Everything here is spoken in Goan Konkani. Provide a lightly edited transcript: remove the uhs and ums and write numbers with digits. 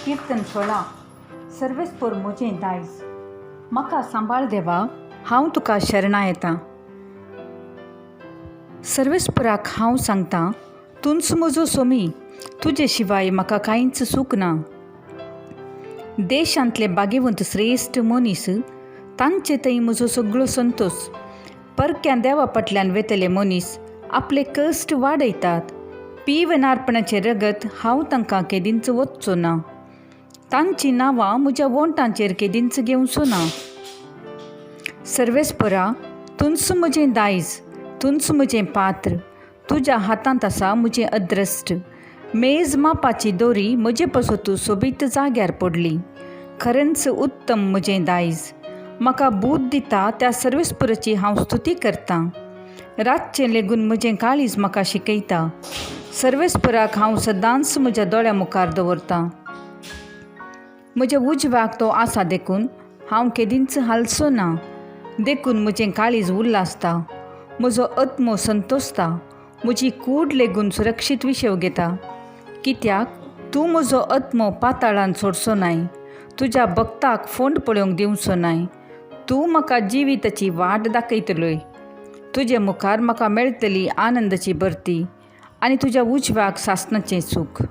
किर्तन 16. सर्वेस्पोर म्हजें दायज. म्हाका सांबाळ देवा, हांव तुका शरणां येता. सर्वेस्पोराक हांव सांगतां, तूंच म्हजो सोमी, तुजे शिवाय म्हाका कांयच सूख ना. देशांतले बागेवंत श्रेश्ठ मनीस, तांचे थंय म्हजो सगळो संतोश. परक्यां देवा फाटल्यान वेतले मनीस आपले कश्ट वाडयतात. पिवनार्पणाचें रगत हांव तांकां केदींच वचचो ना. तांचीं नांवां म्हज्या वोंटांचेर केदींच घेवचो ना. सर्वेस्परा, तूंच म्हजें दायज, तूंच म्हजें पात्र, तुज्या हातांत आसा म्हजें अद्रश्ट. मेज मापाची दोरी म्हजे पासत सोबीत जाग्यार पडली. खरेंच उत्तम म्हजें दायज. म्हाका बूद दिता त्या सर्वेस्पराची हांव स्तुती करतां. रातचें लेगून म्हजें काळीज म्हाका शिकयता. सर्वेस्पराक हांव सदांच म्हज्या दोळ्या मुखार दवरतां. म्हज्या उजव्याक तो आसा देखून हांव केदींच हालचो ना. देखून म्हजें काळीज उल्हासता, म्हजो आत्मो संतोसता, म्हजी कूड लेगून सुरक्षीत विशेव घेता. कित्याक तूं म्हजो आत्मो पाताळान सोडचो नाय, तुज्या भक्ताक फोंड पळोवंक दिवचो नाय. तूं म्हाका जिविताची वाट दाखयतलोय. तुजे मुखार म्हाका मेळटली आनंदाची भरती आनी तुज्या उजव्याक सासणाचें सूख.